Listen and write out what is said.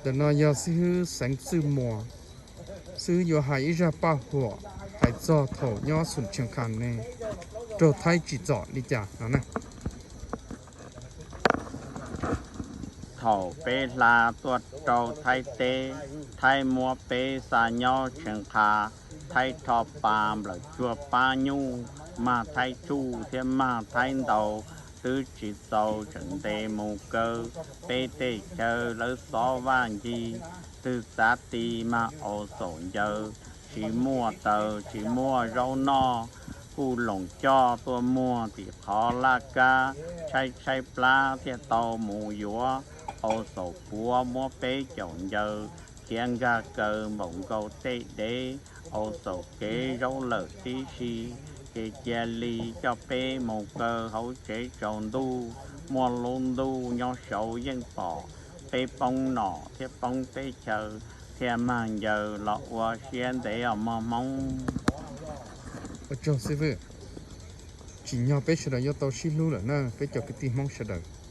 Ntawm no yog xib hwb Xeev Txwj Muas, xib hwb yuav hais ib zaj paj huam hais txog thaum nyob Xum Tshees Khas ne raug Thaib tsim txom li cas no na. Thaum peb hla tuaj rau Thaib teb, Thaib muab peb xa nyob Tshees Khas, Thaib rho pa nplawm tsuag pab nyuj, mag Thaib tsuj thiab mag Thaib ntaus, twb tsis txaus tseem ntes mus kaw peb tej chaw lawv xov vaj ncig. Twg txav ti mag Au Xaum ncaws, tsis muaj taws tsis muaj zaub noj, kuj loos coj tuaj muag tim qhov laj kab, tshaib tshaib plab thiaj tau mus yuav. Au Xaum puav muab peb caum ncaws, khiav nkag kaw npaum nkaus tej dev. Au Xaum kev zaub lawm tib si, ces cia li coj peb mus kaw hauv tsev tsaus ntuj. Muaj lub ntuj nyob saud yeej pom peb poob nom thiab poob teb chaws, thiaj mag ncaws los ua siab ntev os mog Hmoob. Ua tsaug xib hwb, tsim nyog peb sawv daws yuav tau sib hlub lawm na peb cov kwv tij Hmoob sawv daws.